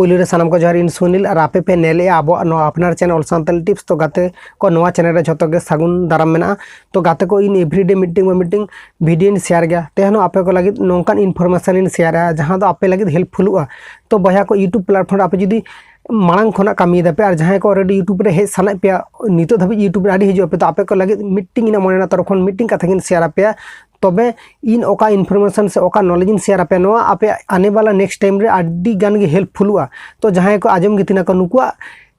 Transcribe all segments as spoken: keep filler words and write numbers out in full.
ᱯᱩᱭᱞᱩ ᱨᱮ ᱥᱟᱱᱟᱢ ᱠᱚ ᱡᱚᱦᱟᱨ, ᱤᱧ ᱥᱩᱱᱤᱞ ᱟᱨ ᱟᱯᱮ ᱯᱮ ᱧᱮᱞᱮᱜᱼᱟ ᱟᱵᱚᱣᱟᱜ ᱱᱚᱣᱟ ᱟᱯᱱᱟᱨ ᱪᱮᱱᱮᱞ ᱚᱞ ᱥᱟᱱᱛᱟᱲᱤ ᱴᱤᱯᱥ᱾ ᱛᱚ ᱜᱟᱛᱮ ᱠᱚ, ᱱᱚᱣᱟ ᱪᱮᱱᱮᱞ ᱨᱮ ᱡᱷᱚᱛᱚ ᱜᱮ ᱥᱟᱹᱜᱩᱱ ᱫᱟᱨᱟᱢ ᱢᱮᱱᱟᱜᱼᱟ᱾ ᱛᱚ ᱜᱟᱛᱮ ᱠᱚ, ᱤᱧ ᱮᱵᱷᱨᱤᱰᱮ ᱢᱤᱫᱴᱤᱝ ᱵᱟ ᱢᱤᱫᱴᱤᱝ ᱵᱷᱤᱰᱤᱭᱳᱧ ᱥᱮᱭᱟᱨ ᱜᱮᱭᱟ᱾ ᱛᱮᱦᱮᱧ ᱦᱚᱸ ᱟᱯᱮ ᱠᱚ ᱞᱟᱹᱜᱤᱫ ᱱᱚᱝᱠᱟᱱ ᱤᱱᱯᱷᱚᱨᱢᱮᱥᱚᱱ ᱤᱧ ᱥᱮᱭᱟᱨᱟ ᱡᱟᱦᱟᱸ ᱫᱚ ᱟᱯᱮ ᱞᱟᱹᱜᱤᱫ ᱦᱮᱞᱯᱯᱷᱩᱞᱚᱜᱼᱟ᱾ ᱛᱚ ᱵᱚᱭᱦᱟ ᱠᱚ, YouTube platform ᱨᱮ ᱟᱯᱮ ᱡᱩᱫᱤ ᱢᱟᱲᱟᱝ ᱠᱷᱚᱱᱟᱜ ᱠᱟᱹᱢᱤᱭ ᱫᱟᱯᱮ ᱟᱨ ᱡᱟᱦᱟᱸᱭ ᱠᱚ ᱚᱞᱨᱮᱰᱤ YouTube ᱨᱮ ᱦᱮᱡ ᱥᱟᱱᱟᱭᱮᱫ ᱯᱮᱭᱟ, ᱱᱤᱛᱚᱜ ᱫᱷᱟᱹᱵᱤᱡ YouTube ᱨᱮ ᱟᱹᱣᱨᱤ ᱦᱤᱡᱩᱜ ᱟᱯᱮ, ᱛᱚ ᱟᱯᱮ ᱠᱚ ᱞᱟᱹᱜᱤᱫ ᱢᱤᱫᱴᱤᱝ ᱤᱧᱟᱹᱜ ᱢᱚᱱᱮ ᱨᱮᱱᱟᱜ ᱛᱚᱨᱚᱯ ᱠᱷᱚᱱ ᱢᱤᱫᱴᱤᱝ ᱠᱟᱛᱷᱟ ᱜᱤᱧ ᱥᱮᱭᱟᱨ ᱟᱯᱮᱭᱟ᱾ ᱛᱚᱵᱮ ᱤᱧ ᱚᱠᱟ ᱤᱱᱯᱷᱚᱨᱢᱮᱥᱚᱱ ᱥᱮ ᱚᱠᱟ ᱱᱚᱞᱮᱡᱽ ᱤᱧ ᱥᱮᱭᱟᱨ ᱟᱯᱮᱭᱟ, ᱱᱚᱣᱟ ᱟᱯᱮ ᱟᱱᱮ ᱵᱟᱞᱟ ᱱᱮᱠᱥᱴ ᱴᱟᱭᱤᱢ ᱨᱮ ᱟᱹᱰᱤ ᱜᱟᱱ ᱜᱮ ᱦᱮᱞᱯᱯᱷᱩᱞᱚᱜᱼᱟ᱾ ᱛᱚ ᱡᱟᱦᱟᱸᱭ ᱠᱚ ᱟᱸᱡᱚᱢ ᱜᱮ ᱛᱤᱱᱟ ᱠᱚ, ᱱᱩᱠᱩᱣᱟᱜ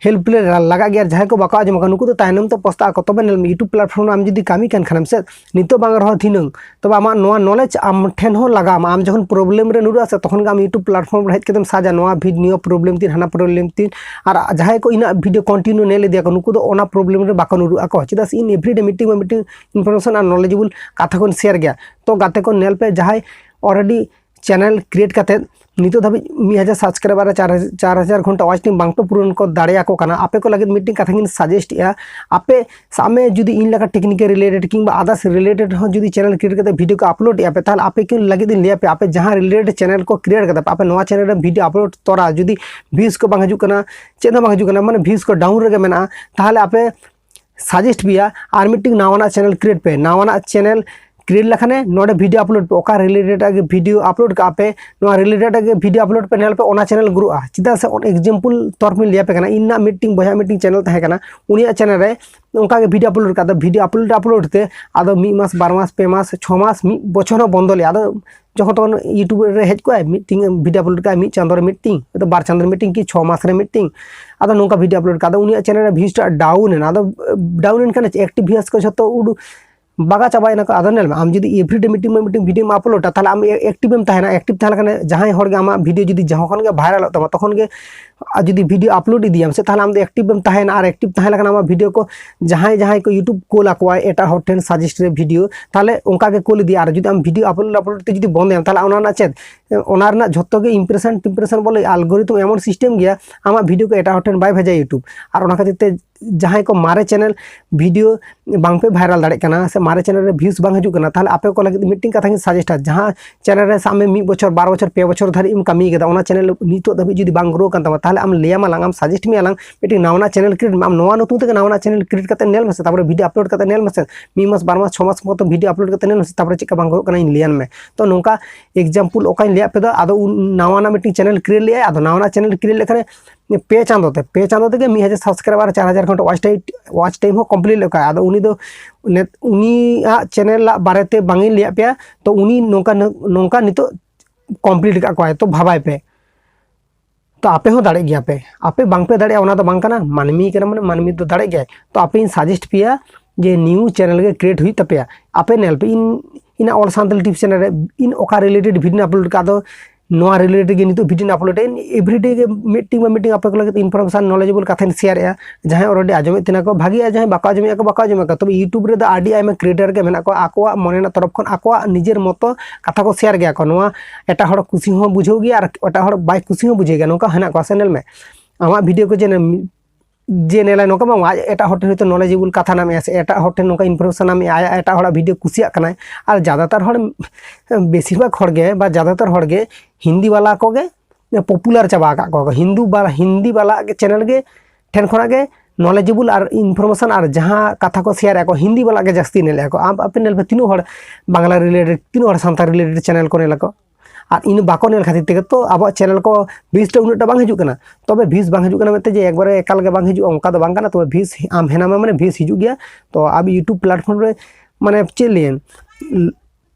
ᱦᱮᱞᱯ ᱞᱮ ᱞᱟᱜᱟᱜ ᱜᱮᱭᱟ᱾ ᱟᱨ ᱡᱟᱦᱟᱸᱭ ᱠᱚ ᱵᱟᱠᱚ ᱟᱸᱡᱚᱢ ᱟᱠᱟᱫ, ᱱᱩᱠᱩ ᱫᱚ ᱛᱟᱭᱱᱚᱢ ᱛᱮ ᱯᱚᱥᱛᱟᱜ ᱟᱠᱚ᱾ ᱛᱚᱵᱮ ᱧᱮᱞ ᱢᱮ, YouTube platform ᱨᱮ ᱟᱢ ᱡᱩᱫᱤ ᱠᱟᱹᱢᱤ ᱠᱟᱱ ᱠᱷᱟᱱᱮᱢ ᱥᱮ, ᱱᱤᱛᱚᱜ ᱵᱟᱝ ᱨᱮᱦᱚᱸ ᱫᱷᱤᱱᱟᱹᱝ, ᱛᱚᱵᱮ ᱟᱢᱟᱜ ᱱᱚᱣᱟ ᱱᱚᱞᱮᱡᱽ ᱟᱢ ᱴᱷᱮᱱ ᱦᱚᱸ ᱞᱟᱜᱟᱣ ᱟᱢᱟ᱾ ᱟᱢ ᱡᱚᱠᱷᱚᱱ ᱯᱨᱚᱵᱞᱮᱢ ᱨᱮ ᱧᱩᱨᱩᱜᱼᱟ ᱥᱮ, ᱛᱚᱠᱷᱚᱱ ᱜᱮ ᱟᱢ YouTube platform ᱨᱮ ᱦᱮᱡ ᱠᱟᱛᱮᱢ ᱥᱟᱨᱪᱟ, ᱱᱚᱣᱟ ᱵᱷᱤ-, ᱱᱤᱭᱟᱹ ᱯᱨᱚᱵᱞᱮᱢ ᱛᱤᱧ, ᱦᱟᱱᱟ ᱯᱨᱚᱵᱞᱮᱢ ᱛᱤᱧ᱾ ᱟᱨ ᱡᱟᱦᱟᱸᱭ ᱠᱚ ᱤᱧᱟᱹᱜ ᱵᱷᱤᱰᱤᱭᱳ ᱠᱚᱱᱴᱤᱱᱤᱭᱩ ᱧᱮᱞ ᱤᱫᱤᱭᱟᱠᱚ, ᱱᱩᱠᱩ ᱫᱚ ᱚᱱᱟ ᱯᱨᱚᱵᱞᱮᱢ ᱨᱮ ᱵᱟᱠᱚ ᱧᱩᱨᱩᱜ ᱟᱠᱚ᱾ ᱪᱮᱫᱟᱜ ᱥᱮ ᱤᱧ ᱮᱵᱷᱨᱤᱰᱮ ᱢᱤᱫᱴᱤᱝ ᱵᱟ ᱢᱤᱫᱴᱤᱝ ᱤᱱᱯᱷᱚᱨᱢᱮᱥᱚᱱ ᱟᱨ ᱱᱚᱞᱮᱡᱮᱵᱚᱞ ᱠᱟᱛᱷᱟ ᱠᱚᱧ ᱥᱮᱭᱟᱨ ᱜᱮᱭᱟ᱾ ᱛᱚ ᱜᱟᱛᱮ ᱠᱚ, ᱧᱮᱞ ᱯᱮ, ᱡᱟᱦᱟᱸᱭ ᱚᱞᱨᱮᱰᱤ ᱪᱮᱱᱮᱞ ᱠᱨᱤᱭᱮᱴ ᱠᱟᱛᱮᱫ ᱱᱤᱛᱚᱜ ᱫᱷᱟᱹᱵᱤᱡ ᱢᱤᱫ ᱦᱟᱡᱟᱨ ᱥᱟᱵᱥᱠᱨᱟᱭᱵᱟᱨ ᱟᱨ ᱪᱟᱨ, ᱪᱟᱨ ᱦᱟᱡᱟᱨ ᱜᱷᱚᱱᱴᱟ ᱣᱟᱪ ᱴᱟᱭᱤᱢ ᱵᱟᱝ ᱯᱮ ᱯᱩᱨᱚᱱ ᱠᱚ ᱫᱟᱲᱮᱭᱟᱠᱚ ᱠᱟᱱᱟ, ᱟᱯᱮ ᱠᱚ ᱞᱟᱹᱜᱤᱫ ᱢᱤᱫᱴᱤᱝ ᱠᱟᱛᱷᱟ ᱜᱤᱧ ᱥᱟᱡᱮᱥᱴ ᱮᱫᱼᱟ᱾ ᱟᱯᱮ ᱥᱟᱵ ᱢᱮ, ᱡᱩᱫᱤ ᱤᱧ ᱞᱮᱠᱟ ᱴᱮᱠᱱᱤᱠᱮᱞ ᱨᱤᱞᱮᱴᱮᱰ ᱠᱤᱝᱵᱟ ᱟᱫᱟᱨᱥ ᱨᱤᱞᱮᱴᱮᱰ ᱦᱚᱸ ᱡᱩᱫᱤ ᱪᱮᱱᱮᱞ ᱠᱨᱤᱭᱮᱴ ᱠᱟᱛᱮ ᱵᱷᱤᱰᱤᱭᱳ ᱠᱚ ᱟᱯᱞᱳᱰ ᱮᱫᱼᱟ ᱯᱮ, ᱛᱟᱦᱚᱞᱮ ᱟᱯᱮ ᱠᱚ ᱞᱟᱹᱜᱤᱫ ᱤᱧ ᱞᱟᱹᱭ ᱟᱯᱮᱭᱟ, ᱟᱯᱮ ᱡᱟᱦᱟᱸ ᱨᱤᱞᱮᱴᱮᱰ ᱪᱮᱱᱮᱞ ᱠᱚ ᱠᱨᱤᱭᱮᱴ ᱠᱟᱫᱟ ᱯᱮ, ᱟᱯᱮ ᱱᱚᱣᱟ ᱪᱮᱱᱮᱞ ᱨᱮ ᱵᱷᱤᱰᱤᱭᱳ ᱟᱯᱞᱳᱰ ᱛᱚᱨᱟ ᱡᱩᱫᱤ ᱵᱷᱤᱭᱩᱡᱽ ᱠᱚ ᱵᱟᱝ ᱦᱤᱡᱩᱜ ᱠᱟᱱᱟ, ᱪᱮᱫ ᱦᱚᱸ ᱵᱟᱝ ᱦᱤᱡᱩᱜ ᱠᱟᱱᱟ, ᱢᱟᱱᱮ ᱵᱷᱤᱭᱩᱡᱽ ᱠᱚ ᱰᱟᱣᱩᱱ ᱨᱮᱜᱮ ᱢᱮᱱᱟᱜᱼᱟ, ᱛᱟᱦᱚᱞᱮ ᱟᱯᱮ ᱥᱟᱡᱮᱥᱴ ᱯᱮᱭᱟ ᱟᱨ ᱢᱤᱫᱴᱤᱝ ᱱᱟᱣᱟᱱᱟᱜ ᱪᱮᱱᱮᱞ ᱠᱨᱤᱭᱮᱴ ᱯᱮ᱾ ᱱᱟᱣᱟᱱᱟᱜ ᱪᱮᱱᱮᱞ ᱠᱨᱤᱭᱮᱴ ᱞᱮᱠᱷᱟᱱᱮ ᱱᱚᱰᱮ ᱵᱷᱤᱰᱤᱭᱳ ᱟᱯᱞᱳᱰ ᱯᱮ, ᱚᱠᱟ ᱨᱤᱞᱮᱴᱮᱰ ᱟᱜ ᱜᱮ ᱵᱷᱤᱰᱤᱭᱳ ᱟᱯᱞᱳᱰ ᱠᱟᱜᱼᱟ ᱯᱮ, ᱱᱚᱣᱟ ᱨᱤᱞᱮᱴᱮᱰ ᱟᱜ ᱜᱮ ᱵᱷᱤᱰᱤᱭᱳ ᱟᱯᱞᱳᱰ ᱯᱮ, ᱧᱮᱞ ᱯᱮ ᱚᱱᱟ ᱪᱮᱱᱮᱞ ᱜᱨᱳᱜᱼᱟ᱾ ᱪᱮᱫᱟᱜ ᱥᱮ ᱮᱠᱡᱟᱢᱯᱚᱞ ᱛᱚᱨᱯ ᱤᱧ ᱞᱟᱹᱭ ᱟᱯᱮ ᱠᱟᱱᱟ, ᱤᱧ ᱨᱮᱱᱟᱜ ᱢᱤᱫᱴᱤᱝ ᱵᱚᱭᱦᱟ ᱢᱤᱫᱴᱤᱝ ᱪᱮᱱᱮᱞ ᱛᱟᱦᱮᱸ ᱠᱟᱱᱟ, ᱩᱱᱤᱭᱟᱜ ᱪᱮᱱᱮᱞ ᱨᱮ ᱚᱱᱠᱟ ᱜᱮ ᱵᱷᱤᱰᱤᱭᱳ ᱟᱯᱞᱳᱰ ᱠᱟᱜ, ᱟᱫᱚ ᱵᱷᱤᱰᱤᱭᱳ ᱟᱯᱞᱳᱰ ᱟᱯᱞᱳᱰ ᱛᱮ ᱟᱫᱚ ᱢᱤᱫ ᱢᱟᱥ, ᱵᱟᱨ ᱢᱟᱥ, ᱯᱮ ᱢᱟᱥ, ᱪᱷᱚ ᱢᱟᱥ, ᱢᱤᱫ ᱵᱚᱪᱷᱚᱨ ᱦᱚᱸ ᱵᱚᱱᱫᱚ ᱞᱮᱫᱼᱟ᱾ ᱟᱫᱚ ᱡᱚᱠᱷᱚᱱ ᱛᱚᱠᱷᱚᱱ YouTube ᱨᱮ ᱦᱮᱡ ᱠᱚᱜᱼᱟᱭ, ᱢᱤᱫᱴᱤᱝ ᱵᱷᱤᱰᱤᱭᱳ ᱟᱯᱞᱳᱰ ᱠᱟᱜᱼᱟᱭ, ᱢᱤᱫ ᱪᱟᱸᱫᱳ ᱨᱮ ᱢᱤᱫᱴᱤᱝ, ᱦᱚᱭᱛᱳ ᱵᱟᱨ ᱪᱟᱸᱫᱳ ᱨᱮ ᱢᱤᱫᱴᱤᱝ ᱠᱤ ᱪᱷᱚ ᱢᱟᱥ ᱨᱮ ᱢᱤᱫᱴᱤᱝ, ᱟᱫᱚ ᱱᱚᱝᱠᱟ ᱵᱷᱤᱰᱤᱭᱳ ᱟᱯᱞᱳᱰ ᱠᱟᱜ, ᱟᱫᱚ ᱩᱱᱤᱭᱟᱜ ᱪᱮᱱᱮᱞ ᱨᱮ ᱵᱷᱤᱭᱩᱡᱽ ᱴᱟᱜ ᱰᱟᱣᱩᱱ ᱮᱱᱟ᱾ ᱟᱫᱚ ᱰᱟᱣᱩᱱ ᱮᱱ ᱠᱷᱟᱱ ᱮᱠᱴᱤᱵᱷ ᱵᱷᱤᱭᱩᱡᱽ ᱠᱚ ᱡᱷᱚᱛᱚ ᱩᱰᱩ ᱵᱟᱜᱟ ᱪᱟᱵᱟᱭᱮᱱᱟ ᱠᱚ᱾ ᱟᱫᱚ ᱧᱮᱞ ᱢᱮ, ᱟᱢ ᱡᱩᱫᱤ ᱮᱵᱷᱨᱤᱰᱮ ᱢᱤᱫᱴᱤᱝ ᱵᱟ ᱢᱤᱫᱴᱤᱝ ᱵᱷᱤᱰᱤᱭᱳᱢ ᱟᱯᱞᱳᱰᱟ, ᱛᱟᱦᱚᱞᱮ ᱟᱢ ᱮᱠᱴᱤᱵᱷ ᱮᱢ ᱛᱟᱦᱮᱱᱟ᱾ ᱮᱠᱴᱤᱵᱷ ᱛᱟᱦᱮᱸ ᱞᱮᱠᱷᱟᱱ ᱡᱟᱦᱟᱸᱭ ᱦᱚᱲ ᱜᱮ ᱟᱢᱟᱜ ᱵᱷᱤᱰᱤᱭᱳ ᱡᱩᱫᱤ ᱡᱟᱦᱟᱸ ᱠᱷᱚᱱ ᱜᱮ ᱵᱷᱟᱭᱨᱟᱞᱚᱜ ᱛᱟᱢᱟ, ᱛᱚᱠᱷᱚᱱ ᱜᱮ ᱟᱨ ᱡᱩᱫᱤ video upload ᱤᱫᱤᱭᱟᱢ ᱥᱮ, ᱛᱟᱦᱚᱞᱮ ᱟᱢ ᱫᱚ active ᱮᱢ ᱛᱟᱦᱮᱱᱟ, ᱟᱨ active ᱛᱟᱦᱮᱸ ᱞᱮᱠᱷᱟᱱ ᱟᱢᱟᱜ video ᱠᱚ ᱡᱟᱦᱟᱸᱭ ᱡᱟᱦᱟᱸᱭ ᱠᱚ YouTube ᱠᱳᱞ ᱟᱠᱚᱣᱟᱭ ᱮᱴᱟᱜ ᱦᱚᱲ ᱴᱷᱮᱱ suggest ᱨᱮ video, ᱛᱟᱦᱚᱞᱮ ᱚᱱᱠᱟ ᱜᱮ ᱠᱳᱞ ᱤᱫᱤᱭᱟ᱾ ᱟᱨ ᱡᱩᱫᱤ ᱟᱢ video upload upload ᱛᱮ ᱡᱩᱫᱤ ᱵᱚᱱᱫᱮᱭᱟᱢ, ᱛᱟᱦᱚᱞᱮ ᱚᱱᱟ ᱨᱮᱱᱟᱜ ᱪᱮᱫ, ᱚᱱᱟ ᱨᱮᱱᱟᱜ ᱡᱷᱚᱛᱚ ᱜᱮ impression ᱴᱤᱢᱯᱨᱮᱥᱚᱱ ᱵᱚᱞᱮ algorithm ᱮᱢᱚᱱ system ᱜᱮᱭᱟ, ᱟᱢᱟᱜ video ᱠᱚ ᱮᱴᱟᱜ ᱦᱚᱲ ᱴᱷᱮᱱ ᱵᱟᱭ ᱵᱷᱮᱡᱟᱭᱟ YouTube᱾ ᱟᱨ ᱚᱱᱟ ᱠᱷᱟᱹᱛᱤᱨ ᱛᱮ ᱡᱟᱦᱟᱸᱭ ᱠᱚ ᱢᱟᱨᱮ channel video ᱵᱟᱝ ᱯᱮ viral ᱫᱟᱲᱮᱭᱟᱜ ᱠᱟᱱᱟ ᱥᱮ ᱢᱟᱨᱮ channel ᱨᱮ views ᱵᱟᱝ ᱦᱤᱡᱩᱜ ᱠᱟᱱᱟ, ᱛᱟᱦᱚᱞᱮ ᱟᱯᱮ ᱠᱚ ᱞᱟᱹᱜᱤᱫ ᱢᱤᱫᱴᱮᱱ ᱠᱟᱛᱷᱟᱧ suggest ᱟ, ᱡᱟᱦᱟᱸ channel ᱨᱮ ᱥᱟᱵ ᱢᱮ ᱢᱤᱫ ᱵᱚᱪᱷᱚᱨ, ᱵᱟᱨ ᱵᱚᱪᱷᱚᱨ, ᱯᱮ ᱵᱚᱪᱷᱚᱨ ᱫᱷᱟᱹᱨᱤᱡ ᱮᱢ ᱠᱟᱹᱢᱤ ᱠᱟᱫᱟ, ᱚᱱᱟ channel ᱱᱤᱛᱚᱜ ᱫᱷᱟᱹᱵᱤᱡ ᱡᱩᱫᱤ ᱵᱟᱝ grow ᱠᱟᱱ ᱛᱟᱢᱟ, ᱛᱟᱦᱚᱞᱮ ᱟᱢ ᱞᱟᱹᱭᱟᱢᱟ ᱞᱟᱝ, ᱟᱢ suggest ᱢᱮᱭᱟ ᱞᱟᱝ, ᱢᱤᱫᱴᱮᱱ ᱱᱟᱣᱟᱱᱟᱜ channel create ᱢᱮ᱾ ᱟᱢ ᱱᱚᱣᱟ ᱧᱩᱛᱩᱢ ᱛᱮᱜᱮ ᱱᱟᱣᱟᱱᱟᱜ channel create ᱠᱟᱛᱮ ᱧᱮᱞ ᱢᱮᱥᱮ, ᱛᱟᱯᱚᱨᱮ video upload ᱠᱟᱛᱮ ᱧᱮᱞ ᱢᱮᱥᱮ, ᱢᱤᱫ ᱢᱟᱥ ᱵᱟᱨ ᱢᱟᱥ ᱪᱷᱚ ᱢᱟᱥ ᱢᱚᱛᱚ video upload ᱠᱟᱛᱮ ᱧᱮᱞ ᱢᱮᱥᱮ, ᱛᱟᱯᱚᱨᱮ ᱪᱮᱫ ᱞᱮᱠᱟ ᱵᱟᱝ grow ᱠᱟᱱᱟ ᱤᱧ ᱞᱟᱹᱭᱟᱢ ᱢᱮ᱾ ᱛᱚ ᱱᱚᱝᱠᱟ example ᱚᱠᱟᱧ ᱞᱟᱹᱭᱟᱫ ᱯᱮ ᱫᱚ, ᱟᱫᱚ ᱩᱱ ᱱᱟᱣᱟᱱᱟᱜ ᱢᱤᱫᱴᱮᱱ channel create ᱞᱮᱜᱼᱟᱭ, ᱟᱫᱚ ᱱᱟᱣᱟᱱᱟᱜ channel create ᱞᱮᱠᱷᱟᱱ ᱯᱮ ᱪᱟᱸᱫᱚ ᱛᱮ, ᱯᱮ ᱪᱟᱸᱫᱚ ᱛᱮᱜᱮ ᱢᱤᱫ ᱦᱟᱡᱟᱨ subscriber, ᱪᱟᱨ ᱦᱟᱡᱟᱨ ᱠᱷᱚᱱ watch time, watch time ᱦᱚᱸ complete ᱞᱮᱠᱟ᱾ ᱟᱫᱚ ᱩᱱᱤ ᱫᱚ ᱱᱮ-, ᱩᱱᱤᱭᱟᱜ channel ᱟᱜ ᱵᱟᱨᱮᱛᱮ ᱵᱟᱝ ᱤᱧ ᱞᱟᱹᱭᱟᱫ ᱯᱮᱭᱟ, ᱛᱚ ᱩᱱᱤ ᱱᱚᱝᱠᱟ, ᱱᱚᱝᱠᱟ ᱱᱤᱛᱚᱜ complete ᱠᱟᱜ ᱠᱚᱣᱟᱭ, ᱛᱚ ᱵᱷᱟᱵᱟᱭ ᱯᱮ᱾ ᱛᱚ ᱟᱯᱮ ᱦᱚᱸ ᱫᱟᱲᱮᱜ ᱜᱮᱭᱟ ᱯᱮ, ᱟᱯᱮ ᱵᱟᱝ ᱯᱮ ᱫᱟᱲᱮᱭᱟᱜᱼᱟ ᱚᱱᱟ ᱫᱚ ᱵᱟᱝ ᱠᱟᱱᱟ, ᱢᱟᱹᱱᱢᱤ ᱠᱟᱱᱟ ᱢᱟᱱᱮ ᱢᱟᱹᱱᱢᱤ ᱫᱚ ᱫᱟᱲᱮᱜ ᱜᱮᱭᱟᱭ᱾ ᱛᱚ ᱟᱯᱮᱧ suggest ᱯᱮᱭᱟ ᱡᱮ new channel ᱜᱮ create ᱦᱩᱭᱩᱜ ᱛᱟᱯᱮᱭᱟ᱾ ᱟᱯᱮ ᱧᱮᱞ ᱯᱮ, ᱤᱧ, ᱤᱧᱟᱹᱜ All Santali Tips channel ᱨᱮ ᱤᱧ ᱚᱠᱟ related video upload ᱠᱟᱜ ᱫᱚ, ᱱᱚᱣᱟ related ᱜᱮ ᱱᱤᱛᱚᱜ video upload ᱤᱧ everyday ᱜᱮ ᱢᱤᱫᱴᱤᱝ ᱵᱟ ᱢᱤᱫᱴᱤᱝ ᱟᱯᱮ ᱠᱚ ᱞᱟᱹᱜᱤᱫ information, knowledgeable ᱠᱟᱛᱷᱟᱧ share ᱮᱜᱼᱟ᱾ ᱡᱟᱦᱟᱸᱭ already ᱟᱸᱡᱚᱢᱮᱫ ᱛᱟᱦᱮᱱᱟ ᱠᱚ ᱵᱷᱟᱜᱤᱜᱼᱟ, ᱡᱟᱦᱟᱸᱭ ᱵᱟᱠᱚ ᱟᱸᱡᱚᱢᱮᱫᱼᱟ ᱠᱚ ᱵᱟᱠᱚ ᱟᱸᱡᱚᱢᱮᱫᱼᱟ ᱠᱚ, ᱛᱚᱵᱮ YouTube ᱨᱮᱫᱚ ᱟᱹᱰᱤ ᱟᱭᱢᱟ creator ᱜᱮ ᱢᱮᱱᱟᱜ ᱠᱚᱣᱟ, ᱟᱠᱚᱣᱟᱜ ᱢᱚᱱᱮ ᱨᱮᱱᱟᱜ ᱛᱚᱨᱚᱯ ᱠᱷᱚᱱ ᱟᱠᱚᱣᱟᱜ ᱱᱤᱡᱮᱨ ᱢᱚᱛᱚ ᱠᱟᱛᱷᱟ ᱠᱚ share ᱜᱮᱭᱟ ᱠᱚ᱾ ᱱᱚᱣᱟ ᱮᱴᱟᱜ ᱦᱚᱲ ᱠᱩᱥᱤ ᱦᱚᱸ ᱵᱩᱡᱷᱟᱹᱣ ᱜᱮᱭᱟ ᱟᱨ ᱮᱴᱟᱜ ᱦᱚᱲ ᱵᱟᱭ ᱠᱩᱥᱤ ᱦᱚᱸ ᱵᱩᱡᱷᱟᱹᱣ ᱜᱮᱭᱟ, ᱱᱚᱝᱠᱟ ᱦᱮᱱᱟᱜ ᱠᱚᱣᱟ ᱥᱮ᱾ ᱧᱮᱞ ᱢᱮ, ᱟᱢᱟᱜ video ᱠᱚ ᱡᱮ ᱡᱮ ᱧᱮᱞᱟᱭ ᱱᱚᱝᱠᱟ ᱵᱟᱝ, ᱟᱡ ᱮᱴᱟᱜ ᱦᱚᱲ ᱴᱷᱮᱱ ᱦᱚᱭᱛᱳ knowledgeable ᱠᱟᱛᱷᱟ ᱧᱟᱢᱮᱜᱼᱟ ᱥᱮ ᱮᱴᱟᱜ ᱦᱚᱲ ᱴᱷᱮᱱ ᱱᱚᱝᱠᱟ information ᱧᱟᱢᱮᱜᱼᱟ, ᱟᱭᱟᱜ ᱮᱴᱟᱜ ᱦᱚᱲᱟᱜ video ᱠᱩᱥᱤᱭᱟᱜ ᱠᱟᱱᱟᱭ᱾ ᱟᱨ ᱡᱟᱫᱟᱛᱟᱨ ᱦᱚᱲ, ᱵᱮᱥᱤᱨ ᱵᱷᱟᱜᱽ ᱦᱚᱲ ᱜᱮ ᱵᱟ ᱡᱟᱫᱟᱛᱟᱨ ᱦᱚᱲ ᱜᱮ ᱦᱤᱱᱫᱤ ᱵᱟᱞᱟ ᱠᱚᱜᱮ popular ᱪᱟᱵᱟ ᱟᱠᱟᱫ ᱠᱚᱣᱟ ᱠᱚ᱾ ᱦᱤᱱᱫᱩ ᱵᱟ-, ᱦᱤᱱᱫᱤ ᱵᱟᱞᱟ ᱜᱮ channel ᱜᱮ ᱴᱷᱮᱱ ᱠᱷᱚᱱᱟᱜ ᱜᱮ knowledgeable ᱟᱨ information ᱟᱨ ᱡᱟᱦᱟᱸ ᱠᱟᱛᱷᱟ ᱠᱚ share ᱟᱠᱚ, ᱦᱤᱱᱫᱤ ᱵᱟᱞᱟ ᱜᱮ ᱡᱟᱹᱥᱛᱤ ᱧᱮᱞᱮᱫᱼᱟ ᱠᱚ᱾ ᱟᱢ, ᱟᱯᱮ ᱧᱮᱞ ᱯᱮ, ᱛᱤᱱᱟᱹᱜ ᱦᱚᱲ ᱵᱟᱝᱞᱟ related, ᱛᱤᱱᱟᱹᱜ ᱦᱚᱲ ᱥᱟᱱᱛᱟᱲ related channel ᱠᱚ ᱧᱮᱞ ᱟᱠᱚ? ᱟᱨ ᱤᱱᱟᱹ ᱵᱟᱠᱚ ᱧᱮᱞ ᱠᱷᱟᱹᱛᱤᱨ ᱛᱮᱜᱮ ᱛᱚ ᱟᱵᱚᱣᱟᱜ channel ᱠᱚ views ᱴᱟ ᱩᱱᱟᱹᱜ ᱴᱟ ᱵᱟᱝ ᱦᱤᱡᱩᱜ ᱠᱟᱱᱟ᱾ ᱛᱚᱵᱮ views ᱵᱟᱝ ᱦᱤᱡᱩᱜ ᱠᱟᱱᱟ ᱢᱮᱱᱛᱮ ᱡᱮ ᱮᱠᱵᱟᱨᱮ ᱮᱠᱟᱞ ᱜᱮ ᱵᱟᱝ ᱦᱤᱡᱩᱜᱼᱟ, ᱚᱱᱠᱟ ᱫᱚ ᱵᱟᱝ ᱠᱟᱱᱟ᱾ ᱛᱚᱵᱮ views ᱟᱢ ᱦᱮᱱᱟᱢᱟ ᱢᱟᱱᱮ views ᱦᱤᱡᱩᱜ ᱜᱮᱭᱟ᱾ ᱛᱚ ᱟᱵᱚ YouTube platform ᱨᱮ, ᱢᱟᱱᱮ, ᱪᱮᱫ ᱞᱟᱹᱭᱟᱹᱧ,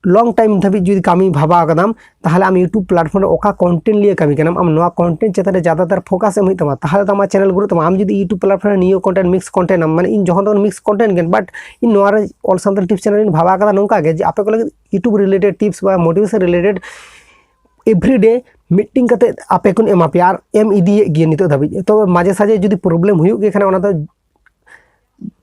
long time ᱫᱷᱟᱹᱵᱤᱡ ᱡᱩᱫᱤ ᱠᱟᱹᱢᱤ ᱵᱷᱟᱵᱟᱣ ᱠᱟᱫᱟᱢ, ᱛᱟᱦᱚᱞᱮ ᱟᱢ YouTube platform ᱨᱮ ᱚᱠᱟ content ᱞᱤᱭᱮ ᱠᱟᱹᱢᱤ ᱠᱟᱱᱟᱢ, ᱟᱢ ᱱᱚᱣᱟ content ᱪᱮᱛᱟᱱ ᱨᱮ ᱡᱟᱫᱟᱛᱟᱨ focus ᱮᱢ ᱦᱩᱭᱩᱜ ᱛᱟᱢᱟ, ᱛᱟᱦᱚᱞᱮ ᱫᱚ ᱟᱢᱟᱜ channel grow ᱛᱟᱢᱟ᱾ ᱟᱢ ᱡᱩᱫᱤ YouTube platform ᱨᱮ new content, mix content ᱟᱢ, ᱢᱟᱱᱮ, ᱤᱧ ᱡᱚᱠᱷᱚᱱ ᱛᱚᱠᱷᱚᱱ mix content ᱜᱮ, but ᱤᱧ ᱱᱚᱣᱟ ᱨᱮ All Santali Tips channel ᱨᱤᱧ ᱵᱷᱟᱵᱟᱣ ᱠᱟᱫᱟ ᱱᱚᱝᱠᱟ ᱜᱮ ᱡᱮ ᱟᱯᱮ ᱠᱚ ᱞᱟᱹᱜᱤᱫ YouTube related tips ᱵᱟ motivation related everyday ᱢᱤᱫᱴᱤᱝ ᱠᱟᱛᱮ ᱟᱯᱮ ᱠᱚᱧ ᱮᱢᱟ ᱯᱮᱭᱟ ᱟᱨ ᱮᱢ ᱤᱫᱤᱭᱮᱫ ᱜᱮᱭᱟ ᱱᱤᱛᱚᱜ ᱫᱷᱟᱹᱵᱤᱡ᱾ ᱛᱚ ᱢᱟᱡᱷᱮ ᱥᱟᱡᱷᱮ ᱡᱩᱫᱤ problem ᱦᱩᱭᱩᱜ ᱜᱮ ᱠᱷᱟᱱ ᱚᱱᱟ ᱫᱚ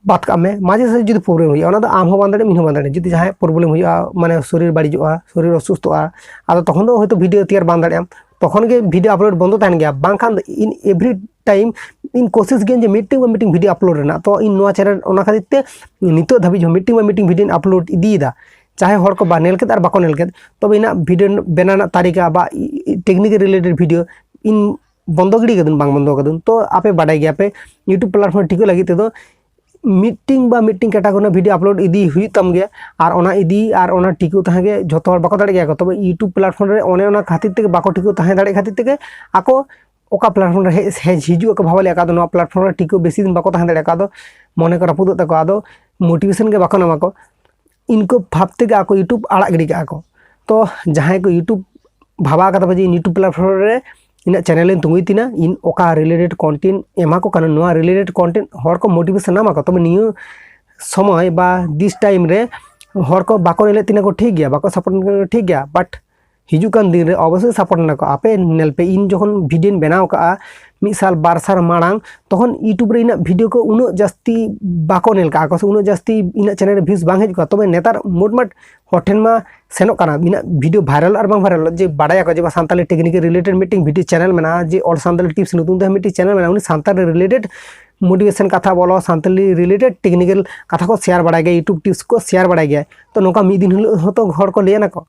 ᱵᱟᱫ ᱠᱟᱜ ᱢᱮ, ᱢᱟᱡᱷᱮ ᱥᱟᱡᱷᱮ ᱡᱩᱫᱤ problem ᱦᱩᱭᱩᱜᱼᱟ, ᱚᱱᱟ ᱫᱚ ᱟᱢ ᱦᱚᱸ ᱵᱟᱝ ᱫᱟᱲᱮᱭᱟᱜᱼᱟ, ᱤᱧ ᱦᱚᱸ ᱵᱟᱝ ᱫᱟᱲᱮᱭᱟᱜᱼᱟ᱾ ᱡᱩᱫᱤ ᱡᱟᱦᱟᱸᱭᱟᱜ problem ᱦᱩᱭᱩᱜᱼᱟ, ᱢᱟᱱᱮ ᱥᱚᱨᱤᱨ ᱵᱟᱹᱲᱤᱡᱚᱜᱼᱟ, ᱥᱚᱨᱤᱨ ᱚᱥᱩᱥᱛᱷᱚᱜᱼᱟ, ᱟᱫᱚ ᱛᱚᱠᱷᱚᱱ ᱫᱚ ᱦᱚᱭᱛᱳ video ᱛᱮᱭᱟᱨ ᱵᱟᱝ ᱫᱟᱲᱮᱭᱟᱜᱼᱟᱢ, ᱛᱚᱠᱷᱚᱱ ᱜᱮ video upload ᱵᱚᱱᱫᱚ ᱛᱟᱦᱮᱱ ᱜᱮᱭᱟ᱾ ᱵᱟᱝᱠᱷᱟᱱ ᱫᱚ in every time ᱤᱧ ᱠᱳᱥᱤᱥ ᱜᱤᱭᱟᱹᱧ ᱡᱮ ᱢᱤᱫᱴᱤᱝ ᱵᱟ ᱢᱤᱫᱴᱤᱝ video upload ᱨᱮᱱᱟᱜ᱾ ᱛᱚ ᱤᱧ ᱱᱚᱣᱟ channel ᱚᱱᱟ ᱠᱷᱟᱹᱛᱤᱨ ᱛᱮ ᱱᱤᱛᱚᱜ ᱫᱷᱟᱹᱵᱤᱡ ᱦᱚᱸ ᱢᱤᱫᱴᱤᱝ ᱵᱟ ᱢᱤᱫᱴᱤᱝ video ᱤᱧ upload ᱤᱫᱤᱭᱮᱫᱟ, ᱪᱟᱦᱮ ᱦᱚᱲ ᱠᱚ ᱵᱟ ᱧᱮᱞ ᱠᱮᱫ ᱟᱨ ᱵᱟᱠᱚ ᱧᱮᱞ ᱠᱮᱫ᱾ ᱛᱚᱵᱮ ᱤᱧᱟᱹᱜ video ᱵᱮᱱᱟᱣ ᱨᱮᱱᱟᱜ ᱛᱟᱹᱨᱤᱠᱟ ᱵᱟ technical related video ᱤᱧ ᱵᱚᱱᱫᱚ ᱜᱤᱰᱤ ᱠᱟᱹᱫᱟᱹᱧ, ᱵᱟᱝ ᱵᱚᱱᱫᱚ ᱠᱟᱹᱫᱟᱹᱧ᱾ ᱛᱚ ᱟᱯᱮ ᱵᱟᱰᱟᱭ ᱜᱮᱭᱟᱯᱮ YouTube platform ᱴᱷᱤᱠᱚᱜ ᱞᱟᱹᱜᱤᱫ ᱛᱮᱫᱚ ᱢᱤᱫᱴᱤᱝ ᱵᱟ ᱢᱤᱫᱴᱤᱝ category ᱨᱮᱱᱟᱜ video upload ᱤᱫᱤ ᱦᱩᱭᱩᱜ ᱛᱟᱢ ᱜᱮᱭᱟ᱾ ᱟᱨ ᱚᱱᱟ ᱤᱫᱤ ᱟᱨ ᱚᱱᱟ ᱴᱤᱠᱟᱹᱣ ᱛᱟᱦᱮᱸ ᱜᱮ ᱡᱷᱚᱛᱚ ᱦᱚᱲ ᱵᱟᱠᱚ ᱫᱟᱲᱮᱭᱟᱜ ᱜᱮᱭᱟ ᱠᱚ᱾ ᱛᱚᱵᱮ YouTube platform ᱨᱮ ᱚᱱᱮ ᱚᱱᱟ ᱠᱷᱟᱹᱛᱤᱨ ᱛᱮᱜᱮ ᱵᱟᱠᱚ ᱴᱤᱠᱟᱹᱣ ᱛᱟᱦᱮᱸ ᱫᱟᱲᱮᱭᱟᱜ ᱠᱷᱟᱹᱛᱤᱨ ᱛᱮᱜᱮ ᱟᱠᱚ ᱚᱠᱟ platform ᱨᱮ ᱦᱮᱡ ᱦᱮᱡ ᱦᱤᱡᱩᱜ ᱟᱠᱚ ᱵᱷᱟᱵᱟ ᱞᱮᱠᱟ, ᱟᱫᱚ ᱱᱚᱣᱟ platform ᱨᱮ ᱴᱤᱠᱟᱹᱣ ᱵᱮᱥᱤ ᱫᱤᱱ ᱵᱟᱠᱚ ᱛᱟᱦᱮᱸ ᱫᱟᱲᱮᱭᱟᱜ ᱠᱚ, ᱟᱫᱚ ᱢᱚᱱᱮ ᱠᱚ ᱨᱟᱹᱯᱩᱫᱚᱜ ᱛᱟᱠᱚᱣᱟ, ᱟᱫᱚ motivation ᱜᱮ ᱵᱟᱠᱚ ᱧᱟᱢᱟ ᱠᱚ᱾ ᱤᱱᱠᱟᱹ ᱵᱷᱟᱵᱽ ᱛᱮᱜᱮ ᱟᱠᱚ YouTube ᱟᱲᱟᱜ ᱜᱤᱰᱤ ᱠᱟᱜᱼᱟ ᱠᱚ᱾ ᱛᱚ ᱡᱟᱦᱟᱸᱭ ᱠᱚ YouTube ᱵᱷᱟᱵᱟᱣ ᱠᱟᱫᱟ ᱯᱮ ᱡᱮ ᱤᱧ YouTube platform ᱨᱮ ᱤᱧᱟᱹᱜ channel ᱤᱧ ᱛᱤᱸᱜᱩᱭ ᱛᱤᱧᱟ, ᱤᱧ ᱚᱠᱟ related content ᱮᱢᱟ ᱠᱚ ᱠᱟᱱᱟ, ᱱᱚᱣᱟ related content ᱦᱚᱲ ᱠᱚ motivation ᱧᱟᱢᱟ ᱠᱚ᱾ ᱛᱚᱵᱮ ᱱᱤᱭᱟᱹ ᱥᱚᱢᱚᱭ ᱵᱟ this time ᱨᱮ ᱦᱚᱲ ᱠᱚ ᱵᱟᱠᱚ ᱧᱮᱞᱮᱫ ᱛᱤᱧᱟ ᱠᱚ, ᱴᱷᱤᱠ ᱜᱮᱭᱟ, ᱵᱟᱠᱚ support ᱠᱟᱱᱟ, ᱴᱷᱤᱠ ᱜᱮᱭᱟ, but ᱦᱤᱡᱩᱜ ᱠᱟᱱ ᱫᱤᱱ ᱨᱮ ᱚᱵᱚᱥᱥᱳᱭ support ᱟᱱᱟ ᱠᱚ᱾ ᱟᱯᱮ ᱧᱮᱞ ᱯᱮ, ᱤᱧ ᱡᱚᱠᱷᱚᱱ video ᱤᱧ ᱵᱮᱱᱟᱣ ᱠᱟᱜᱼᱟ ᱢᱤᱫ ᱥᱟᱞ ᱵᱟᱨ ᱥᱟᱞ ᱢᱟᱲᱟᱝ, ᱛᱚᱠᱷᱚᱱ YouTube ᱨᱮ ᱤᱧᱟᱹᱜ video ᱠᱚ ᱩᱱᱟᱹᱜ ᱡᱟᱹᱥᱛᱤ ᱵᱟᱠᱚ ᱧᱮᱞ ᱠᱟᱜᱼᱟ ᱠᱚ, ᱥᱮ ᱩᱱᱟᱹᱜ ᱡᱟᱹᱥᱛᱤ ᱤᱧᱟᱹᱜ channel ᱨᱮ views ᱵᱟᱝ ᱦᱤᱡᱩᱜ ᱠᱟᱱᱟ᱾ ᱛᱚᱵᱮ ᱱᱮᱛᱟᱨ ᱢᱳᱴᱢᱟᱴ ᱦᱚᱲ ᱴᱷᱮᱱ ᱢᱟ ᱥᱮᱱᱚᱜ ᱠᱟᱱᱟ, ᱤᱧᱟᱹᱜ video viral ᱟᱨ ᱵᱟᱝ viral, ᱡᱮ ᱵᱟᱰᱟᱭᱟᱠᱚ ᱡᱮ ᱵᱟ ᱥᱟᱱᱛᱟᱞᱤ technical related ᱢᱤᱫᱴᱮᱱ video channel ᱢᱮᱱᱟᱜᱼᱟ, ᱡᱮ All Santali Tips ᱧᱩᱛᱩᱢ ᱛᱮ ᱢᱤᱫᱴᱮᱱ channel ᱢᱮᱱᱟᱜᱼᱟ, ᱩᱱᱤ ᱥᱟᱱᱛᱟᱞᱤ related motivation ᱠᱟᱛᱷᱟ ᱵᱚᱞᱚ, ᱥᱟᱱᱛᱟᱞᱤ related technical ᱠᱟᱛᱷᱟ ᱠᱚ share ᱵᱟᱲᱟᱭ ᱜᱮᱭᱟ, YouTube tips ᱠᱚ share ᱵᱟᱲᱟᱭ ᱜᱮᱭᱟ᱾ ᱛᱚ ᱱᱚᱝᱠᱟ ᱢᱤᱫ ᱫᱤᱱ ᱦᱤᱞᱳᱜ ᱦᱚᱸᱛᱚ ᱦᱚᱲ ᱠᱚ ᱞᱟᱹᱭ ᱟᱱᱟ ᱠᱚ᱾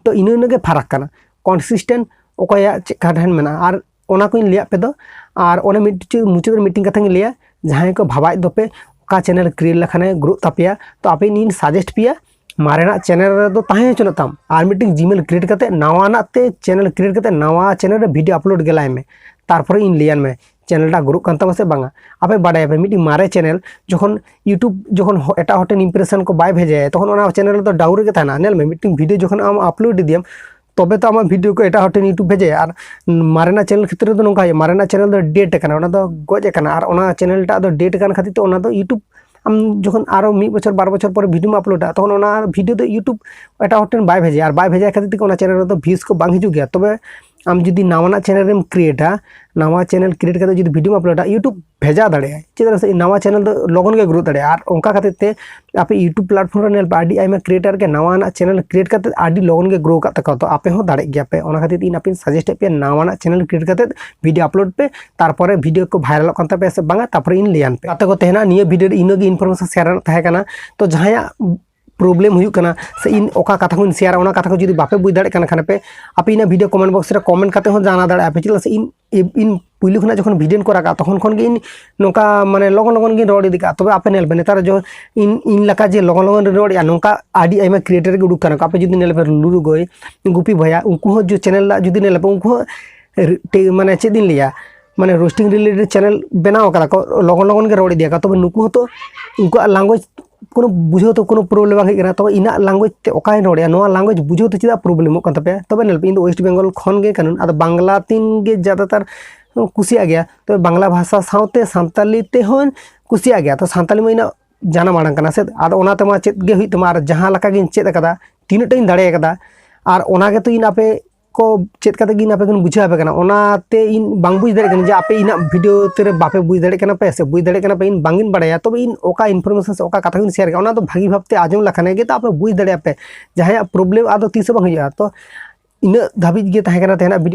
ᱛᱚ ᱤᱱᱟᱹ ᱤᱱᱟᱹ ᱜᱮ ᱯᱷᱟᱨᱟᱠ ᱠᱟᱱᱟ, consistent ᱚᱠᱚᱭᱟᱜ ᱪᱮᱫ ᱠᱟ ᱴᱷᱮᱱ ᱢᱮᱱᱟᱜᱼᱟ᱾ ᱟᱨ ᱚᱱᱟ ᱠᱚᱧ ᱞᱟᱹᱭᱟᱫ ᱯᱮ ᱫᱚ, ᱟᱨ ᱚᱱᱮ ᱢᱤᱫᱴᱤᱡ ᱢᱩᱪᱟᱹᱫ ᱨᱮ ᱢᱤᱫᱴᱤᱡ ᱠᱟᱛᱷᱟᱧ ᱞᱟᱹᱭᱟ, ᱡᱟᱦᱟᱸᱭ ᱠᱚ ᱵᱷᱟᱵᱟᱭᱮᱫ ᱫᱚᱯᱮ ᱚᱠᱟ channel create ᱞᱮᱠᱷᱟᱱᱮ growᱜ ᱛᱟᱯᱮᱭᱟ, ᱛᱚ ᱟᱯᱮ ᱤᱧ suggest ᱯᱮᱭᱟ, ᱢᱟᱨᱮᱱᱟᱜ channel ᱨᱮᱫᱚ ᱛᱟᱦᱮᱸ ᱦᱚᱪᱚᱱᱚᱜ ᱛᱟᱢ, ᱟᱨ ᱢᱤᱫᱴᱤᱡ Gmail create ᱠᱟᱛᱮ ᱱᱟᱣᱟᱱᱟᱜ ᱛᱮ channel create ᱠᱟᱛᱮ ᱱᱟᱣᱟ channel ᱨᱮ video upload ᱜᱮᱞᱟᱭ ᱢᱮ, ᱛᱟᱨᱯᱚᱨᱮ ᱤᱧ ᱞᱟᱹᱭᱟᱢ ᱢᱮ channel ᱴᱟᱜ growᱜ ᱠᱟᱱ ᱛᱟᱢᱟ ᱥᱮ ᱵᱟᱝᱟ᱾ ᱟᱯᱮ ᱵᱟᱰᱟᱭᱟᱯᱮ ᱢᱤᱫᱴᱤᱡ ᱢᱟᱨᱮ channel ᱡᱚᱠᱷᱚᱱ YouTube ᱡᱚᱠᱷᱚᱱ ᱦᱚ-, ᱮᱴᱟᱜ ᱦᱚᱲ ᱴᱷᱮᱱ impression ᱠᱚ ᱵᱟᱭ ᱵᱷᱮᱡᱟᱭᱟ, ᱛᱚᱠᱷᱚᱱ ᱚᱱᱟ channel ᱫᱚ down ᱨᱮᱜᱮ ᱛᱟᱦᱮᱱᱟ᱾ ᱧᱮᱞ ᱢᱮ, ᱢᱤᱫᱴᱤᱡ video ᱡᱚᱠᱷᱚᱱ ᱟᱢ upload ᱤᱫᱤᱭᱟᱢ, ᱛᱚᱵᱮ ᱛᱚ ᱟᱢᱟᱜ video ᱠᱚ ᱮᱴᱟᱜ ᱦᱚᱲ ᱴᱷᱮᱱ YouTube ᱵᱷᱮᱡᱟᱭᱟ᱾ ᱟᱨ ᱢᱟᱨᱮᱱᱟᱜ channel ᱠᱷᱮᱛᱨᱮ ᱨᱮᱫᱚ ᱱᱚᱝᱠᱟ ᱦᱩᱭᱩᱜᱼᱟ, ᱢᱟᱨᱮᱱᱟᱜ channel ᱫᱚ dead ᱟᱠᱟᱱᱟ, ᱚᱱᱟ ᱫᱚ ᱜᱚᱡ ᱟᱠᱟᱱᱟ, ᱟᱨ ᱚᱱᱟ channel ᱴᱟᱜ ᱫᱚ dead ᱟᱠᱟᱱ ᱠᱷᱟᱹᱛᱤᱨ ᱛᱮ ᱚᱱᱟ ᱫᱚ YouTube ᱟᱢ ᱡᱚᱠᱷᱚᱱ ᱟᱨᱚ ᱢᱤᱫ ᱵᱚᱪᱷᱚᱨ ᱵᱟᱨ ᱵᱚᱪᱷᱚᱨ ᱯᱚᱨᱮ ᱵᱷᱤᱰᱤᱭᱳᱢ ᱟᱯᱞᱳᱰᱟ, ᱛᱚᱠᱷᱚᱱ ᱚᱱᱟ ᱵᱷᱤᱰᱤᱭᱳ ᱫᱚ YouTube ᱮᱴᱟᱜ ᱦᱚᱲ ᱴᱷᱮᱱ ᱵᱟᱭ ᱵᱷᱮᱡᱟᱭᱟ, ᱟᱨ ᱵᱟᱭ ᱵᱷᱮᱡᱟᱭ ᱠᱷᱟᱹᱛᱤᱨ ᱛᱮᱜᱮ ᱚᱱᱟ ᱪᱮᱱᱮᱞ ᱨᱮᱫᱚ ᱵᱷᱤᱭᱩᱡᱽ ᱠᱚ ᱵᱟᱝ ᱦᱤᱡᱩᱜ ᱜᱮᱭᱟ᱾ ᱛᱚᱵᱮ ᱟᱢ ᱡᱩᱫᱤ ᱱᱟᱣᱟᱱᱟᱜ ᱪᱮᱱᱮᱞ ᱮᱢ ᱠᱨᱤᱭᱮᱴᱟ, ᱱᱟᱣᱟ ᱪᱮᱱᱮᱞ ᱠᱨᱤᱭᱮᱴ ᱠᱟᱛᱮ ᱡᱩᱫᱤ ᱵᱷᱤᱰᱤᱭᱳᱢ ᱟᱯᱞᱳᱰᱟ, YouTube ᱵᱷᱮᱡᱟ ᱫᱟᱲᱮᱭᱟᱜᱼᱟᱭ᱾ ᱪᱮᱫᱟᱜ ᱥᱮ ᱱᱟᱣᱟ ᱪᱮᱱᱮᱞ ᱫᱚ ᱞᱚᱜᱚᱱ ᱜᱮ ᱜᱨᱳ ᱫᱟᱲᱮᱭᱟᱜᱼᱟ᱾ ᱟᱨ ᱚᱱᱠᱟ ᱠᱷᱟᱹᱛᱤᱨ ᱛᱮ ᱟᱯᱮ YouTube ᱯᱞᱟᱴᱯᱷᱚᱨᱢ ᱨᱮ ᱧᱮᱞ ᱯᱮ, ᱟᱹᱰᱤ ᱟᱭᱢᱟ ᱠᱨᱤᱭᱮᱴᱟᱨ ᱜᱮ ᱱᱟᱣᱟᱱᱟᱜ ᱪᱮᱱᱮᱞ ᱠᱨᱤᱭᱮᱴ ᱠᱟᱛᱮ ᱟᱹᱰᱤ ᱞᱚᱜᱚᱱ ᱜᱮ ᱜᱨᱳ ᱠᱟᱜ ᱛᱟᱠᱚᱣᱟ᱾ ᱛᱚ ᱟᱯᱮ ᱦᱚᱸ ᱫᱟᱲᱮᱜ ᱜᱮᱭᱟ ᱯᱮ᱾ ᱚᱱᱟ ᱠᱷᱟᱹᱛᱤᱨ ᱤᱧ ᱟᱯᱮᱧ ᱥᱟᱡᱮᱥᱴ ᱮᱫ ᱯᱮᱭᱟ, ᱱᱟᱣᱟᱱᱟᱜ ᱪᱮᱱᱮᱞ ᱠᱨᱤᱭᱮᱴ ᱠᱟᱛᱮ ᱵᱷᱤᱰᱤᱭᱳ ᱟᱯᱞᱳᱰ ᱯᱮ, ᱛᱟᱨᱯᱚᱨᱮ ᱵᱷᱤᱰᱤᱭᱳ ᱠᱚ ᱵᱷᱟᱭᱨᱟᱞᱚᱜ ᱠᱟᱱ ᱛᱟᱯᱮᱭᱟ ᱥᱮ ᱵᱟᱝᱟ, ᱛᱟᱨᱯᱚᱨᱮ ᱤᱧ ᱞᱟᱹᱭᱟᱢ ᱯᱮ᱾ ᱜᱟᱛᱮ ᱠᱚ, ᱛᱮᱦᱮᱧᱟᱜ ᱱᱤᱭᱟᱹ ᱵᱷᱤᱰᱤᱭᱳ ᱨᱮ ᱤᱱᱟᱹᱜᱮ ᱤᱱᱯᱷᱚᱨᱢᱮᱥᱚᱱ ᱥᱮᱭᱟᱨ ᱨᱮᱱᱟᱜ ᱛᱟᱦᱮᱸ ᱠᱟᱱᱟ᱾ ᱛᱚ ᱡᱟᱦᱟᱸᱭᱟᱜ ᱯᱨᱚᱵᱞᱮᱢ ᱦᱩᱭᱩᱜ ᱠᱟᱱᱟ ᱥᱮ ᱤᱧ ᱚᱠᱟ ᱠᱟᱛᱷᱟ ᱠᱚᱧ ᱥᱮᱭᱟᱨᱟ, ᱚᱱᱟ ᱠᱟᱛᱷᱟ ᱠᱚ ᱡᱩᱫᱤ ᱵᱟᱯᱮ ᱵᱩᱡᱽ ᱫᱟᱲᱮᱭᱟᱜ ᱠᱟᱱ ᱠᱷᱟᱱ ᱯᱮ, ᱟᱯᱮ ᱤᱧᱟᱹᱜ ᱵᱷᱤᱰᱤᱭᱳ ᱠᱚᱢᱮᱱᱴ ᱵᱚᱠᱥ ᱨᱮ ᱠᱚᱢᱮᱱᱴ ᱠᱟᱛᱮ ᱦᱚᱸ ᱡᱟᱱᱟᱣ ᱫᱟᱲᱮᱭᱟᱜᱼᱟ ᱯᱮ᱾ ᱪᱮᱫᱟᱜ ᱥᱮ ᱤᱧ ᱤᱧ ᱯᱩᱭᱞᱩ ᱠᱷᱚᱱᱟᱜ ᱡᱚᱠᱷᱚᱱ ᱵᱷᱤᱰᱤᱭᱳᱧ ᱠᱚᱨᱟᱣ ᱠᱟᱜᱼᱟ, ᱛᱚᱠᱷᱚᱱ ᱠᱷᱚᱱ ᱜᱮ ᱤᱧ ᱱᱚᱝᱠᱟ ᱢᱟᱱᱮ ᱞᱚᱜᱚᱱ ᱞᱚᱜᱚᱱ ᱜᱤᱧ ᱨᱚᱲ ᱤᱫᱤ ᱠᱟᱜᱼᱟ᱾ ᱛᱚᱵᱮ ᱟᱯᱮ ᱧᱮᱞ ᱯᱮ, ᱱᱮᱛᱟᱨ ᱡᱚ ᱤᱧ ᱤᱧ ᱞᱮᱠᱟ ᱡᱮ ᱞᱚᱜᱚᱱ ᱞᱚᱜᱚᱱ ᱨᱚᱲᱮᱫᱼᱟ, ᱱᱚᱝᱠᱟ ᱟᱹᱰᱤ ᱟᱭᱢᱟ ᱠᱨᱤᱭᱮᱴᱟᱨ ᱜᱮ ᱩᱰᱩᱠ ᱠᱟᱱᱟ ᱠᱚ᱾ ᱟᱯᱮ ᱡᱩᱫᱤ ᱧᱮᱞ ᱯᱮ, ᱞᱩᱞᱩ ᱜᱚᱭ, ᱜᱩᱯᱤ ᱵᱷᱟᱭᱟ, ᱩᱱᱠᱩ ᱦᱚᱸ ᱡᱮ ᱪᱮᱱᱮᱞ ᱨᱮᱱᱟᱜ ᱡᱩᱫᱤ ᱧᱮᱞ ᱯᱮ, ᱩᱱᱠᱩ ᱦᱚᱸ ᱨᱤ-, ᱴᱮ-, ᱢᱟᱱᱮ ᱪᱮᱫ ᱤᱧ ᱞᱟᱹᱭᱟ, ᱢᱟᱱᱮ ᱨᱳᱥᱴᱤᱝ ᱨᱤᱞᱮᱴᱮᱰ ᱪᱮᱱᱮᱞ ᱵᱮᱱᱟᱣ ᱠᱟᱫᱟ ᱠᱚ, ᱞᱚᱜᱚᱱ ᱞᱚᱜᱚᱱ ᱜᱮ ᱨᱚᱲ ᱤᱫᱤᱭᱟᱠᱚ᱾ ᱛᱚᱵᱮ ᱱᱩᱠᱩ ᱦᱚᱸᱛᱚ ᱩᱱᱠᱩᱣᱟᱜ ᱞᱮᱝᱜᱩᱭᱮᱡᱽ ᱠᱳᱱᱳ ᱵᱩᱡᱷᱟᱹᱣ ᱛᱮ ᱠᱳᱱᱳ ᱯᱨᱚᱵᱞᱮᱢ ᱵᱟᱝ ᱦᱩᱭᱩᱜ ᱠᱟᱱᱟ᱾ ᱛᱚᱵᱮ ᱤᱧᱟᱹᱜ ᱞᱮᱝᱜᱩᱭᱮᱡᱽ ᱛᱮ ᱚᱠᱟᱧ ᱨᱚᱲᱮᱫᱼᱟ, ᱱᱚᱣᱟ ᱞᱮᱝᱜᱩᱭᱮᱡᱽ ᱵᱩᱡᱷᱟᱹᱣ ᱛᱮ ᱪᱮᱫᱟᱜ ᱯᱨᱚᱵᱞᱮᱢᱚᱜ ᱠᱟᱱ ᱛᱟᱯᱮᱭᱟ? ᱛᱚᱵᱮ ᱧᱮᱞ ᱯᱮ, ᱤᱧ ᱫᱚ ᱳᱭᱮᱥᱴ ᱵᱮᱝᱜᱚᱞ ᱠᱷᱚᱱ ᱜᱮ ᱠᱟᱹᱱᱟᱹᱧ, ᱟᱫᱚ ᱵᱟᱝᱞᱟ ᱛᱤᱧ ᱜᱮ ᱡᱟᱫᱟᱛᱟᱨ ᱠᱩᱥᱤᱭᱟᱜ ᱜᱮᱭᱟ᱾ ᱛᱚᱵᱮ ᱵᱟᱝᱞᱟ ᱵᱷᱟᱥᱟ ᱥᱟᱶᱛᱮ ᱥᱟᱱᱛᱟᱞᱤ ᱛᱮᱦᱚᱸᱧ ᱠᱩᱥᱤᱭᱟᱜ ᱜᱮᱭᱟ᱾ ᱛᱚ ᱥᱟᱱᱛᱟᱞᱤ ᱢᱟ ᱤᱧᱟᱹᱜ ᱡᱟᱱᱟᱢ ᱟᱲᱟᱝ ᱠᱟᱱᱟ ᱥᱮ, ᱟᱫᱚ ᱚᱱᱟ ᱛᱮᱢᱟ ᱪᱮᱫ ᱜᱮ ᱦᱩᱭᱩᱜ ᱛᱟᱢᱟ᱾ ᱟᱨ ᱡᱟᱦᱟᱸ ᱞᱮᱠᱟ ᱜᱤᱧ ᱪᱮᱫ ᱟᱠᱟᱫᱟ, ᱛᱤᱱᱟᱹᱜ ᱴᱟᱧ ᱫᱟᱲᱮ ᱟᱠᱟᱫᱟ, ᱟᱨ ᱚᱱᱟ ᱜᱮᱛᱚ ᱤᱧ ᱟᱯᱮ ᱠᱚ ᱪᱮᱫ ᱠᱟᱛᱮ ᱜᱮ ᱤᱧ ᱟᱯᱮ ᱠᱚᱧ ᱵᱩᱡᱷᱟᱹᱣ ᱟᱯᱮ ᱠᱟᱱᱟ᱾ ᱚᱱᱟᱛᱮ ᱤᱧ ᱵᱟᱝ ᱵᱩᱡᱽ ᱫᱟᱲᱮᱭᱟᱜ ᱠᱟᱱᱟ ᱡᱮ ᱟᱯᱮ ᱤᱧᱟᱹᱜ ᱵᱷᱤᱰᱤᱭᱳ ᱛᱮ ᱨᱮ ᱵᱟᱯᱮ ᱵᱩᱡᱽ ᱫᱟᱲᱮᱭᱟᱜ ᱠᱟᱱᱟ ᱯᱮ ᱥᱮ ᱵᱩᱡᱽ ᱫᱟᱲᱮᱭᱟᱜ ᱠᱟᱱᱟ ᱯᱮ, ᱤᱧ ᱵᱟᱝ ᱤᱧ ᱵᱟᱲᱟᱭᱟ᱾ ᱛᱚᱵᱮ ᱤᱧ ᱚᱠᱟ ᱤᱱᱯᱷᱚᱨᱢᱮᱥᱚᱱ ᱥᱮ ᱚᱠᱟ ᱠᱟᱛᱷᱟ ᱠᱚᱧ ᱥᱮᱭᱟᱨ ᱠᱮᱫᱟ, ᱚᱱᱟ ᱫᱚ ᱵᱷᱟᱹᱜᱤ ᱵᱷᱟᱵᱽ ᱛᱮ ᱟᱸᱡᱚᱢ ᱞᱮᱠᱷᱟᱱ ᱜᱮ ᱛᱚ ᱟᱯᱮ ᱵᱩᱡᱽ ᱫᱟᱲᱮᱭᱟᱜᱼᱟ ᱯᱮ᱾ ᱡᱟᱦᱟᱸᱭᱟᱜ ᱯᱨᱚᱵᱞᱮᱢ ᱟᱫᱚ ᱛᱤᱥ ᱦᱚᱸ ᱵᱟᱝ ᱦᱩᱭᱩᱜᱼᱟ᱾ ᱛᱚ ᱤᱱᱟᱹᱜ ᱫᱷᱟᱹᱵᱤᱡ ᱜᱮ ᱛᱟᱦᱮᱸ ᱠᱟᱱᱟ ᱛᱮᱦᱮᱧᱟᱜ ᱵᱷᱤᱰᱤᱭᱳ᱾